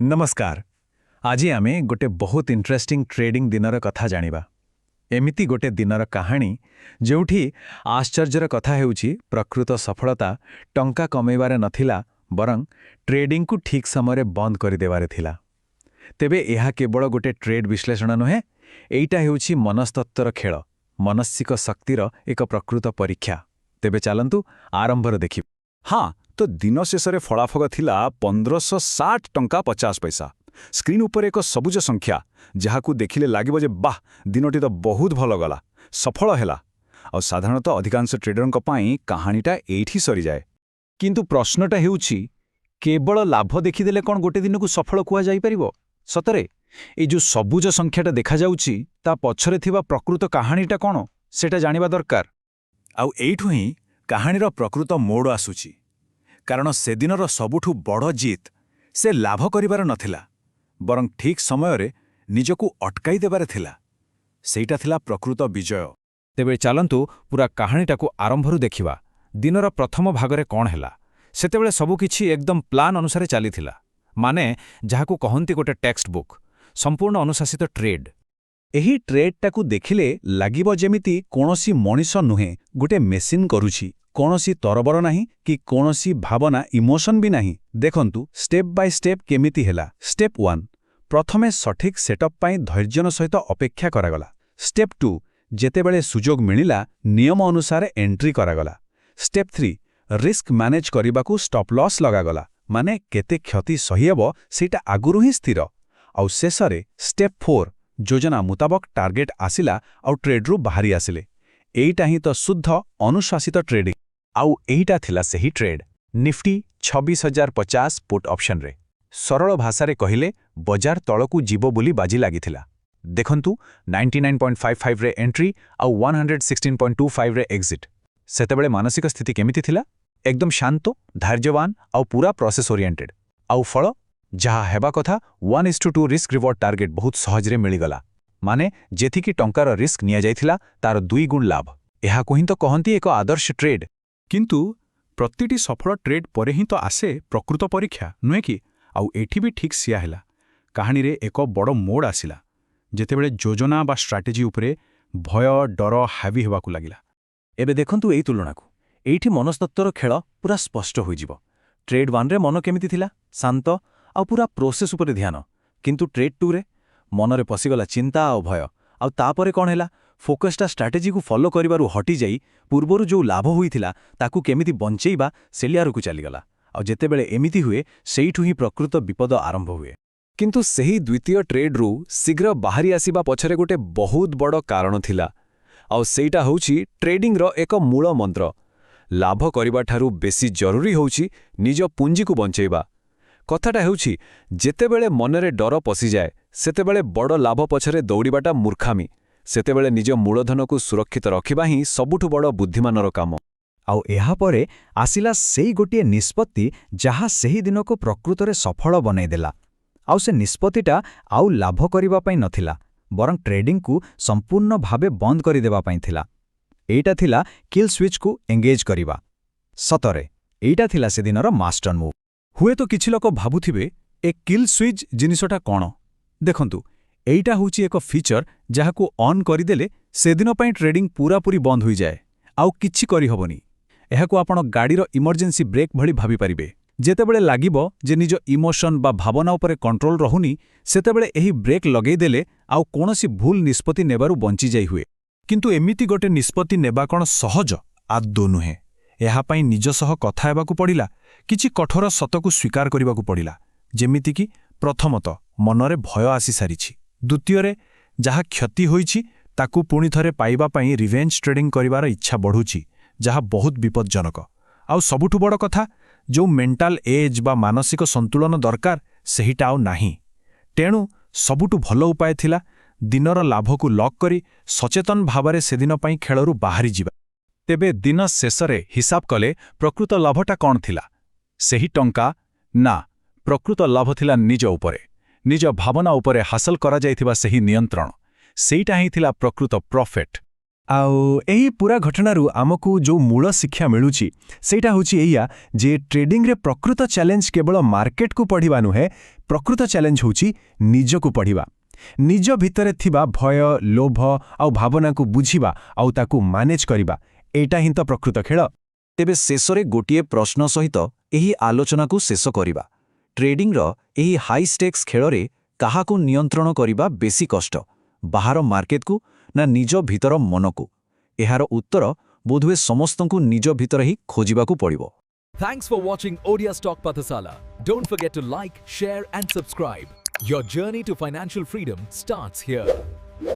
ନମସ୍କାର। ଆଜି ଆମେ ଗୋଟେ ବହୁତ ଇଣ୍ଟରେଷ୍ଟିଂ ଟ୍ରେଡିଂ ଦିନର କଥା ଜାଣିବା। ଏମିତି ଗୋଟେ ଦିନର କାହାଣୀ, ଯେଉଁଠି ଆଶ୍ଚର୍ଯ୍ୟର କଥା ହେଉଛି, ପ୍ରକୃତ ସଫଳତା ଟଙ୍କା କମେଇବାରେ ନଥିଲା, ବରଂ ଟ୍ରେଡିଂକୁ ଠିକ୍ ସମୟରେ ବନ୍ଦ କରିଦେବାରେ ଥିଲା। ତେବେ ଏହା କେବଳ ଗୋଟେ ଟ୍ରେଡ୍ ବିଶ୍ଳେଷଣ ନୁହେଁ, ଏଇଟା ହେଉଛି ମନସ୍ତତ୍ତ୍ୱର ଖେଳ, ମାନସିକ ଶକ୍ତିର ଏକ ପ୍ରକୃତ ପରୀକ୍ଷା। ତେବେ ଚାଲନ୍ତୁ, ଆରମ୍ଭରୁ ଦେଖିବା। ହଁ ତ, ଦିନ ଶେଷରେ ଫଳାଫଳ ଥିଲା 1560 ଟଙ୍କା 50 ପଇସା। ସ୍କ୍ରିନ୍ ଉପରେ ଏକ ସବୁଜ ସଂଖ୍ୟା, ଯାହାକୁ ଦେଖିଲେ ଲାଗିବ ଯେ ବାଃ, ଦିନଟି ତ ବହୁତ ଭଲ ଗଲା, ସଫଳ ହେଲା। ଆଉ ସାଧାରଣତଃ ଅଧିକାଂଶ ଟ୍ରେଡରଙ୍କ ପାଇଁ କାହାଣୀଟା ଏଇଠି ସରିଯାଏ। କିନ୍ତୁ ପ୍ରଶ୍ନଟା ହେଉଛି, କେବଳ ଲାଭ ଦେଖିଦେଲେ କ'ଣ ଗୋଟେ ଦିନକୁ ସଫଳ କୁହାଯାଇପାରିବ? ସତରେ ଏଇ ଯୋଉ ସବୁଜ ସଂଖ୍ୟାଟା ଦେଖାଯାଉଛି, ତା ପଛରେ ଥିବା ପ୍ରକୃତ କାହାଣୀଟା କ'ଣ, ସେଟା ଜାଣିବା ଦରକାର। ଆଉ ଏଇଠୁ ହିଁ କାହାଣୀର ପ୍ରକୃତ ମୋଡ଼ ଆସୁଛି। କାରଣ ସେଦିନର ସବୁଠୁ ବଡ଼ ଜିତ୍ ସେ ଲାଭ କରିବାର ନଥିଲା, ବରଂ ଠିକ୍ ସମୟରେ ନିଜକୁ ଅଟକାଇ ଦେବାରେ ଥିଲା। ସେଇଟା ଥିଲା ପ୍ରକୃତ ବିଜୟ। ତେବେ ଚାଲନ୍ତୁ, ପୁରା କାହାଣୀଟାକୁ ଆରମ୍ଭରୁ ଦେଖିବା। ଦିନର ପ୍ରଥମ ଭାଗରେ କ'ଣ ହେଲା? ସେତେବେଳେ ସବୁକିଛି ଏକଦମ ପ୍ଲାନ୍ ଅନୁସାରେ ଚାଲିଥିଲା। ମାନେ ଯାହାକୁ କହନ୍ତି ଗୋଟେ ଟେକ୍ସଟ ବୁକ୍, ସମ୍ପୂର୍ଣ୍ଣ ଅନୁଶାସିତ ଟ୍ରେଡ୍। ଏହି ଟ୍ରେଡ୍ଟାକୁ ଦେଖିଲେ ଲାଗିବ ଯେମିତି କୌଣସି ମଣିଷ ନୁହେଁ, ଗୋଟେ ମେସିନ୍ କରୁଛି। କୌଣସି ତରବର ନାହିଁ କି କୌଣସି ଭାବନା, ଇମୋସନ୍ ବି ନାହିଁ। ଦେଖନ୍ତୁ, ଷ୍ଟେପ୍ ବାଇ ଷ୍ଟେପ୍ କେମିତି ହେଲା। ଷ୍ଟେପ୍ 1, ପ୍ରଥମେ ସଠିକ୍ ସେଟଅପ୍ ପାଇଁ ଧୈର୍ଯ୍ୟର ସହିତ ଅପେକ୍ଷା କରାଗଲା। ଷ୍ଟେପ୍ 2, ଯେତେବେଳେ ସୁଯୋଗ ମିଳିଲା, ନିୟମ ଅନୁସାରେ ଏଣ୍ଟ୍ରି କରାଗଲା। ଷ୍ଟେପ୍ 3, ରିସ୍କ ମ୍ୟାନେଜ୍ କରିବାକୁ ଷ୍ଟପ୍ ଲସ୍ ଲଗାଗଲା, ମାନେ କେତେ କ୍ଷତି ସହିହେବ ସେଇଟା ଆଗରୁ ହିଁ ସ୍ଥିର। ଆଉ ଶେଷରେ ଷ୍ଟେପ୍ 4, ଯୋଜନା ମୁତାବକ ଟାର୍ଗେଟ୍ ଆସିଲା ଆଉ ଟ୍ରେଡ୍ରୁ ବାହାରି ଆସିଲେ। ଏଇଟା ହିଁ ତ ଶୁଦ୍ଧ ଅନୁଶାସିତ ଟ୍ରେଡିଂ। ଆଉ ଏଇଟା ଥିଲା ସେହି ଟ୍ରେଡ୍, ନିଫ୍ଟି 26,050 ପୁଟ୍ ଅପସନରେ। ସରଳ ଭାଷାରେ କହିଲେ, ବଜାର ତଳକୁ ଯିବ ବୋଲି ବାଜି ଲାଗିଥିଲା। ଦେଖନ୍ତୁ, 99.55ରେ ଏଣ୍ଟ୍ରି ଆଉ 116.25ରେ ଏକ୍ଜିଟ୍। ସେତେବେଳେ ମାନସିକ ସ୍ଥିତି କେମିତି ଥିଲା? ଏକଦମ ଶାନ୍ତ, ଧୈର୍ଯ୍ୟବାନ ଆଉ ପୁରା ପ୍ରୋସେସ୍ ଓରିଏଣ୍ଟେଡ୍। ଆଉ ଫଳ ଯାହା ହେବା କଥା, 1:2 ରିସ୍କ ରିୱାର୍ଡ ଟାର୍ଗେଟ୍ ବହୁତ ସହଜରେ ମିଳିଗଲା। ମାନେ ଯେତିକି ଟଙ୍କାର ରିସ୍କ ନିଆଯାଇଥିଲା, ତାର ଦୁଇ ଗୁଣ ଲାଭ। ଏହାକୁ ହିଁ ତ କହନ୍ତି ଏକ ଆଦର୍ଶ ଟ୍ରେଡ୍। କିନ୍ତୁ ପ୍ରତିଟି ସଫଳ ଟ୍ରେଡ୍ ପରେ ହିଁ ତ ଆସେ ପ୍ରକୃତ ପରୀକ୍ଷା, ନୁହେଁ କି? ଆଉ ଏଠି ବି ଠିକ୍ ସେୟା ହେଲା। କାହାଣୀରେ ଏକ ବଡ଼ ମୋଡ଼ ଆସିଲା, ଯେତେବେଳେ ଯୋଜନା ବା ଷ୍ଟ୍ରାଟେଜି ଉପରେ ଭୟ, ଡର ହାବି ହେବାକୁ ଲାଗିଲା। ଏବେ ଦେଖନ୍ତୁ ଏଇ ତୁଳନାକୁ। ଏଇଠି ମନସ୍ତତ୍ତ୍ୱର ଖେଳ ପୁରା ସ୍ପଷ୍ଟ ହୋଇଯିବ। ଟ୍ରେଡ୍ 1ରେ ମନ କେମିତି ଥିଲା? ଶାନ୍ତ ଆଉ ପୁରା ପ୍ରୋସେସ୍ ଉପରେ ଧ୍ୟାନ। କିନ୍ତୁ ଟ୍ରେଡ୍ 2ରେ ମନରେ ପଶିଗଲା ଚିନ୍ତା ଆଉ ଭୟ। ଆଉ ତାପରେ କ'ଣ ହେଲା? ଫୋକସ୍ଟା ଷ୍ଟ୍ରାଟେଜିକୁ ଫଲୋ କରିବାରୁ ହଟିଯାଇ ପୂର୍ବରୁ ଯୋଉ ଲାଭ ହୋଇଥିଲା, ତାକୁ କେମିତି ବଞ୍ଚେଇବା, ସେଆଡ଼କୁ ଚାଲିଗଲା। ଆଉ ଯେତେବେଳେ ଏମିତି ହୁଏ, ସେଇଠୁ ହିଁ ପ୍ରକୃତ ବିପଦ ଆରମ୍ଭ ହୁଏ। କିନ୍ତୁ ସେହି ଦ୍ୱିତୀୟ ଟ୍ରେଡ୍ରୁ ଶୀଘ୍ର ବାହାରି ଆସିବା ପଛରେ ଗୋଟେ ବହୁତ ବଡ଼ କାରଣ ଥିଲା। ଆଉ ସେଇଟା ହେଉଛି ଟ୍ରେଡିଂର ଏକ ମୂଳ ମନ୍ତ୍ର। ଲାଭ କରିବାଠାରୁ ବେଶୀ ଜରୁରୀ ହେଉଛି ନିଜ ପୁଞ୍ଜିକୁ ବଞ୍ଚେଇବା। କଥାଟା ହେଉଛି, ଯେତେବେଳେ ମନରେ ଡର ପଶିଯାଏ, ସେତେବେଳେ ବଡ଼ ଲାଭ ପଛରେ ଦୌଡ଼ିବାଟା ମୂର୍ଖାମି। ସେତେବେଳେ ନିଜ ମୂଳଧନକୁ ସୁରକ୍ଷିତ ରଖିବା ହିଁ ସବୁଠୁ ବଡ଼ ବୁଦ୍ଧିମାନର କାମ। ଆଉ ଏହାପରେ ଆସିଲା ସେଇ ଗୋଟିଏ ନିଷ୍ପତ୍ତି, ଯାହା ସେହି ଦିନକୁ ପ୍ରକୃତରେ ସଫଳ ବନେଇଦେଲା। ଆଉ ସେ ନିଷ୍ପତ୍ତିଟା ଆଉ ଲାଭ କରିବା ପାଇଁ ନଥିଲା, ବରଂ ଟ୍ରେଡିଂକୁ ସମ୍ପୂର୍ଣ୍ଣ ଭାବେ ବନ୍ଦ କରିଦେବା ପାଇଁ ଥିଲା। ଏଇଟା ଥିଲା କିଲ୍ ସୁଇଚ୍କୁ ଏଙ୍ଗେଜ୍ କରିବା। ସତରେ ଏଇଟା ଥିଲା ସେଦିନର ମାଷ୍ଟର ମୁଭ୍। ହୁଏତ କିଛି ଲୋକ ଭାବୁଥିବେ, ଏ କିଲ୍ ସୁଇଚ୍ ଜିନିଷଟା କ'ଣ? ଦେଖନ୍ତୁ, ଏଇଟା ହେଉଛି ଏକ ଫିଚର, ଯାହାକୁ ଅନ୍ କରିଦେଲେ ସେଦିନ ପାଇଁ ଟ୍ରେଡିଂ ପୂରାପୂରି ବନ୍ଦ ହୋଇଯାଏ। ଆଉ କିଛି କରିହେବନି। ଏହାକୁ ଆପଣ ଗାଡ଼ିର ଇମର୍ଜେନ୍ସି ବ୍ରେକ୍ ଭଳି ଭାବିପାରିବେ। ଯେତେବେଳେ ଲାଗିବ ଯେ ନିଜ ଇମୋସନ୍ ବା ଭାବନା ଉପରେ କଣ୍ଟ୍ରୋଲ ରହୁନି, ସେତେବେଳେ ଏହି ବ୍ରେକ୍ ଲଗେଇଦେଲେ ଆଉ କୌଣସି ଭୁଲ ନିଷ୍ପତ୍ତି ନେବାରୁ ବଞ୍ଚିଯାଇ ହୁଏ। କିନ୍ତୁ ଏମିତି ଗୋଟେ ନିଷ୍ପତ୍ତି ନେବା କ'ଣ ସହଜ? ଆଦୌ ନୁହେଁ। ଏହାପାଇଁ ନିଜ ସହ କଥା ହେବାକୁ ପଡ଼ିଲା, କିଛି କଠୋର ସତକୁ ସ୍ୱୀକାର କରିବାକୁ ପଡ଼ିଲା। ଯେମିତିକି ପ୍ରଥମତଃ, ମନରେ ଭୟ ଆସିସାରିଛି। ଦ୍ୱିତୀୟରେ, ଯାହା କ୍ଷତି ହୋଇଛି, ତାକୁ ପୁଣି ଥରେ ପାଇବା ପାଇଁ ରିଭେଞ୍ଜ ଟ୍ରେଡିଂ କରିବାର ଇଚ୍ଛା ବଢ଼ୁଛି, ଯାହା ବହୁତ ବିପଜ୍ଜନକ। ଆଉ ସବୁଠୁ ବଡ଼ କଥା, ଯେଉଁ ମେଣ୍ଟାଲ ଏଜ୍ ବା ମାନସିକ ସନ୍ତୁଳନ ଦରକାର, ସେହିଟା ଆଉ ନାହିଁ। ତେଣୁ ସବୁଠୁ ଭଲ ଉପାୟ ଥିଲା ଦିନର ଲାଭକୁ ଲକ୍ କରି ସଚେତନ ଭାବରେ ସେଦିନ ପାଇଁ ଖେଳରୁ ବାହାରିଯିବା। ତେବେ ଦିନ ଶେଷରେ ହିସାବ କଲେ ପ୍ରକୃତ ଲାଭଟା କ'ଣ ଥିଲା? ସେହି ଟଙ୍କା? ନା, ପ୍ରକୃତ ଲାଭ ଥିଲା ନିଜ ଉପରେ, ନିଜ ଭାବନା ଉପରେ ହାସଲ କରାଯାଇଥିବା ସେହି ନିୟନ୍ତ୍ରଣ। ସେଇଟା ହିଁ ଥିଲା ପ୍ରକୃତ ପ୍ରଫିଟ୍। ଆଉ ଏହି ପୁରା ଘଟଣାରୁ ଆମକୁ ଯେଉଁ ମୂଳ ଶିକ୍ଷା ମିଳୁଛି, ସେଇଟା ହେଉଛି ଏଇଆ ଯେ ଟ୍ରେଡିଂରେ ପ୍ରକୃତ ଚ୍ୟାଲେଞ୍ଜ କେବଳ ମାର୍କେଟକୁ ପଢ଼ିବା ନୁହେଁ। ପ୍ରକୃତ ଚ୍ୟାଲେଞ୍ଜ ହେଉଛି ନିଜକୁ ପଢ଼ିବା। ନିଜ ଭିତରେ ଥିବା ଭୟ, ଲୋଭ ଆଉ ଭାବନାକୁ ବୁଝିବା ଆଉ ତାକୁ ମ୍ୟାନେଜ୍ କରିବା, ଏଇଟା ହିଁ ତ ପ୍ରକୃତ ଖେଳ। ତେବେ ଶେଷରେ ଗୋଟିଏ ପ୍ରଶ୍ନ ସହିତ ଏହି ଆଲୋଚନାକୁ ଶେଷ କରିବା। ଟ୍ରେଡିଂର ଏହି ହାଇ ଷ୍ଟେକ୍ସ ଖେଳରେ କାହାକୁ ନିୟନ୍ତ୍ରଣ କରିବା ବେଶୀ କଷ୍ଟ, ବାହାର ମାର୍କେଟକୁ ନା ନିଜ ଭିତର ମନକୁ? ଏହାର ଉତ୍ତର ବୋଧହୁଏ ସମସ୍ତଙ୍କୁ ନିଜ ଭିତରେ ହିଁ ଖୋଜିବାକୁ ପଡ଼ିବ। Thanks for watching Odia Stock Pathasala. Don't forget to like, share and subscribe. Your journey to financial freedom starts here.